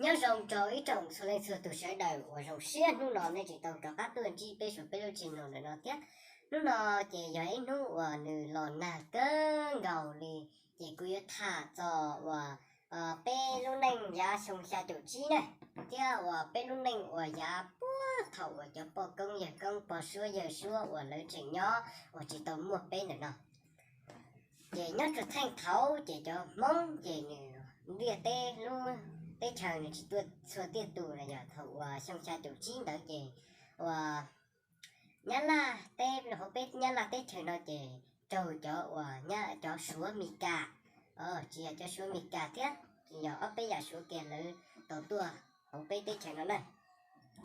Nyob zoo rau ib tsoom txhua leej txhua tus sawv daws uas zoo siab hnub no nej tseem tau rov qab tuaj ntsib peb suav peb lub channel ntawm no thiab. Hnub no ces yog ib hnub uas nws los nag kawg nkaus li, ces kuv yuav tham txog uas peb lub neej yav xyoo xya caum tsib na, thiab uas peb lub neej uas yav puag thaum uas cov poj koob yawg koob, pog suab yawg suab uas lawv tseem nyob uas tsis tau muaj peb ntawm no. Ces nyob rau thaij thaud ces cov Hmoob ces nws ntiaj teb lub teb chaws nws tsis tuaj txhua tiaj tus na, yog thaum uas xyoo xya caum tsib ntawd ces uas Nyab Laj teb, hauv peb Nyab Laj teb chaws no ces raug cov uas cov Suav Mes Kas, tsis yog cov Suav Mes Kas thiab, tsis yog ob peb yam Suav kiag lawv tau tuaj hauv peb teb chaws no na.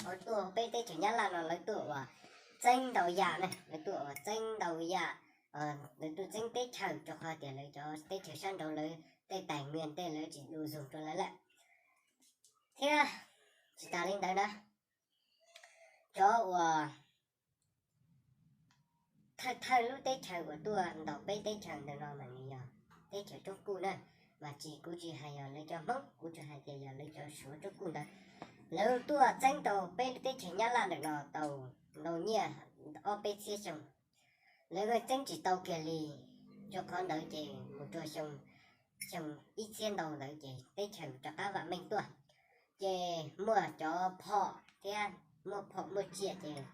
Tuaj hauv peb teb chaws Nyab Laj no lawv tuaj uas txeeb ntau yam na, lawv tuaj uas txeeb ntau yam, lawv tuaj txeeb teb chaws rau qhov tias lawv cov teb chaws sab nraud lawv tej tais mias tej lawv tsis du zug rau lawv lawm. Thiab tsis tas li ntawd na, cov uas thawj thawj lub teb chaws uas tuaj ntaus peb teb chaws ntawm no mas nws yog teb chaws Roob Kuj na, mas tsis, kuv tsis hais yog lawv cov Hmoob, kuv tsuas hais tias yog lawv cov Suav Roob Kuj ntawd. Lawv tuaj txeeb tau peb teb chaws Nyab Laj ntawm no tau ntau nyiaj ob peb txhiab xyoo, lawv txeeb tsis tau kiag li. Rau qhov ntawd ces mus rau xyoo, xyoo ib txhiab ntau ntawd ces teb chaws rov qab vam meej tuaj, ces muaj cov phom thiab, muaj phom muaj tsiaj ces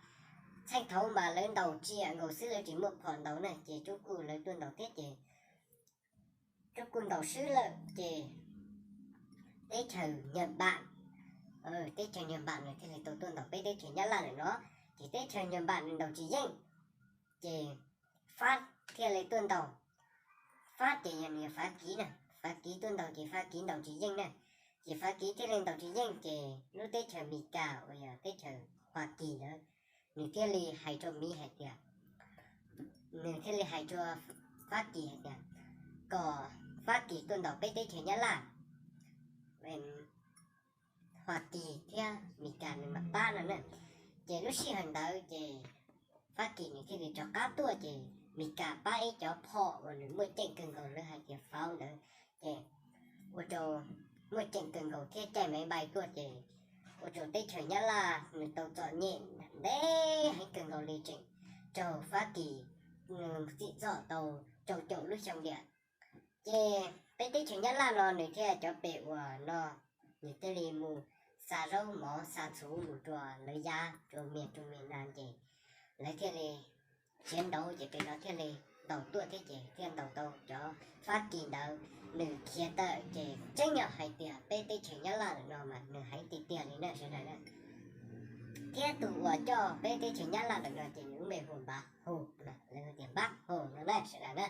thaij thaud mas lawv ntaus tsiaj nkaus xwb, lawv tsis muaj phom ntaus na, ces Roob Kuj lawv tuaj ntaus thiab ces Roob Kuj ntaus swb lawm ces teb chaws Nyaj Npam, teb chaws Nyaj Npam nws thiaj li tau tuaj ntaus peb teb chaws Nyab Laj lawm no. Ces teb chaws Nyaj Npam nws ntaus tsis yeej, ces Fab thiaj li tuaj ntaus. Fab ces yog nws yog Fav Kiv na, Fav Kiv tuaj ntaus ces Fav Kiv ntaus tsis yeej na, ces Fav Kiv thiaj li ntaus tsis yeej ces lub teb chaws Mes Kas uas yog teb chaws Huas Kis ntawd, nws thiaj li hais rau Mis hais tias, nws thiaj li hais rau Fab Kis hais tias kom Fab Kis tuaj ntaus peb teb chaws Nyab Laj, Huas Kis thiab Mes Kas nws mam pab no na. Ces lub sij hawm ntawd ces Fab Kis nws thiaj li rov qab tuaj ces Mes Kas pab ib cov phom uas nws muaj ceem kawg nkaus lawv hais tias Faus ntawd, ces ua rau muaj ceem kawg nkaus thiab caij maiv npai tuaj ces ua rau teb chaws Nyab Laj nws tau txom nyem ntev heev kawg nkaus li, tseem raug Fab Kis txim txom tau rau caum lub xyoo liam. Ces peb teb chaws Nyab Laj no nws thiaj cov pem uas no nws thiaj li mus xa zaub mov xa txhuv mus rau lawv yab rau mias rau mias nas ces lawv thiaj li siav nraud ces pem no thiaj li ntaus tuaj thiab ces thiaj ntaus tau cov Fab Kis ntawd. Nws khiav tawm ces tseeb yog hais tias peb teb chaws Nyab Laj lawm no mas nws heev tiag tiag li na sawv daws na. Thiab tus uas coj peb teb chaws Nyab Laj lawm no ces nws lub npe hu Npav Hu, lawv hu tias Npab Hu no na sawv daws na.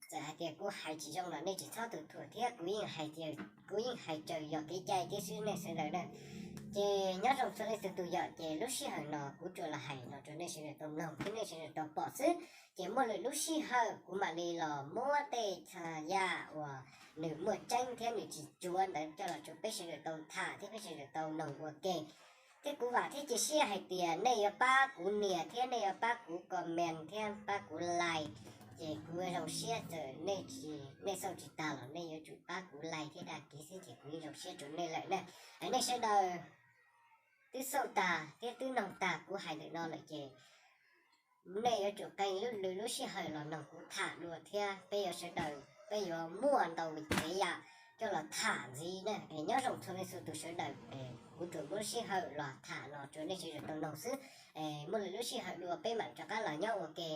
Txawm hais tias kuv hais tsis zoo los nej tsis txhob tu thuam thiab, kuv yeej hais tias, kuv yeej hais raws yog kev cai thiab xwb nej sawv daws na. Ces nyob zoo txhua leej txhua tus yom, ces lub sij hawm no kuv tsuas los hais los rau nej sawv daws tau mloog thiab nej sawv daws tau pom xwb. Ces muaj lwm lub sij hawm kuv mam li los muab tej txhia yam uas nws muaj tseeb thiab nws tsis cuav ntawd coj los rau peb sawv daws tau tham thiab peb sawv daws tau mloog ua ke. Thiab kuv vam thiab cia siab hais tias nej yuav pab kuv nias thiab nej yuav pab kuv comment thiab pab kuv like, ces kuv zoo siab txawm nej tsis, nej xauj tsis tag los nej yuav tsum pab kuv like thiab dag kiv xwb ces kuv yeej zoo siab rau nej lawm na. Nej sawv daws twb xauj tag thiab twb noog tag kuv hais ntawm no lawm ces nej yuav tsum qee lub lwm lub sij hawm los noog kuv tham dua thiab peb yuav sawv daws, peb yuav muaj ntau kev yam coj los tham ntxiv na. Es nyob zoo txhua leej txhua tus sawv daws, es kuv tsuas muab lub sij hawm los tham los rau nej sawv daws tau noog xwb. Es muaj lwm lub sij hawm dua peb mam rov qab los nyob ua ke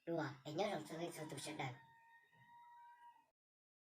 dua. Es nyob zoo txhua leej txhua tus sawv daws.